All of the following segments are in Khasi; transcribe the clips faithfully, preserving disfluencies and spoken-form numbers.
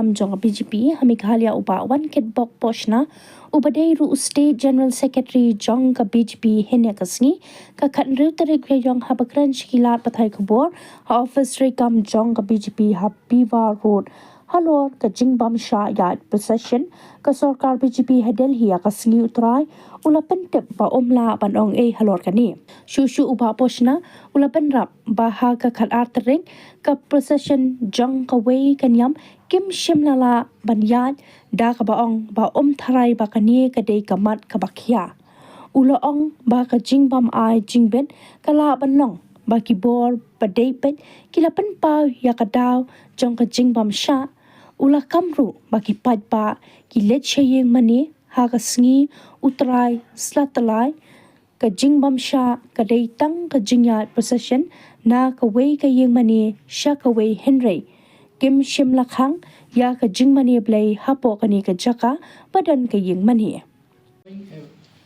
Kam jong ka B J P ha Meghalaya u Bah Wankitbok Pohshna, uba dei ruh u State General Secretary jong ka B J P, hynne ka sngi ka khathynriew tarik Rymphang haba kren sha ki lad pathai khubor ha office treikam jong ka B J P ha Biwa Road halor ka jingbam shah ïaid procession ka sorkar B J P ha Delhi ha ka sngi U Trai, u la pyntip ba um lah ban ong ei halor kane. Shuh shuh u Bah Pohshna u la bynrap ba ha ka khatar tarik ka procession jong kawei ka niam kim shym la lah ban ïaid, da kaba ong ba um tharai ba kane ka dei ka mat kaba khia. U la ong ba ka jingbam ai jingbit ka lah ban long ba ki bor ba dei peit ki la pynpaw ïa ka daw jong ka jingbam shah. U la kam ruh ba ki paidbah ki leit sha ïing mane ha ka sngi U Trai Slatlai. Ka jingbam shah ka dei tang ka jingïaid procession na kawei ka ïing mane sha kawei, hynrei kim shym la khang ïa ka jingmane Blei hapoh kane ka jaka ba don ka ïing mane. During a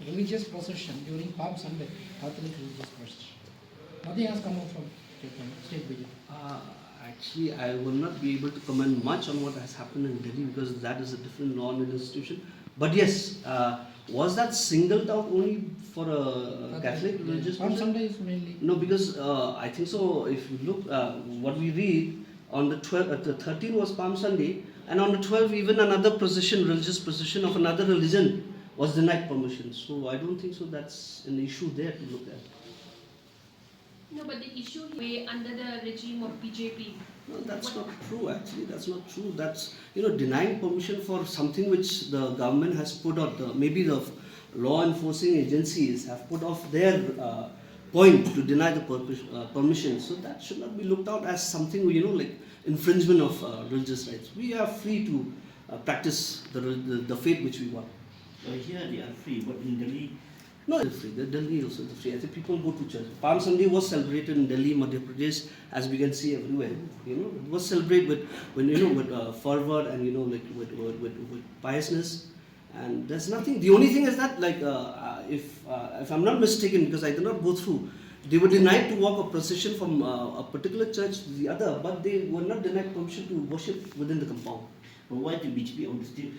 religious procession during Palm Sunday, Catholic religious procession. Nothing has come out from Chaitanya, State B J P. Uh, actually, I will not be able to comment much on what has happened in Delhi because that is a different law and institution. But yes, uh, was that singled out only for a Catholic religious Palm person? Sunday is mainly. No, because uh, I think so. If you look, uh, what we read on the twelfth, uh, the thirteenth was Palm Sunday, and on the twelfth, even another procession, religious procession of another religion, was denied permission. So I don't think so. That's an issue there to look at. No, but the issue here under the regime of B J P. No, that's not true. Actually, that's not true. That's, you know, denying permission for something which the government has put out. The, maybe the law enforcing agencies have put off their uh, point to deny the permission. Uh, permission. So that should not be looked out as something, you know, like infringement of uh, religious rights. We are free to uh, practice the, the the faith which we want. Uh, here they are free, but in Delhi, No, it's free. The Delhi also is free. I think people go to church. Palm Sunday was celebrated in Delhi, Madhya Pradesh, as we can see everywhere. You know, it was celebrated with, when you know, with uh, fervor and you know, like with with, with, with piousness. And there's nothing. The only thing is that, like, uh, uh, if uh, if I'm not mistaken, because I did not go through, they were denied to walk a procession from uh, a particular church to the other, but they were not denied permission to worship within the compound. But why the B J P want to still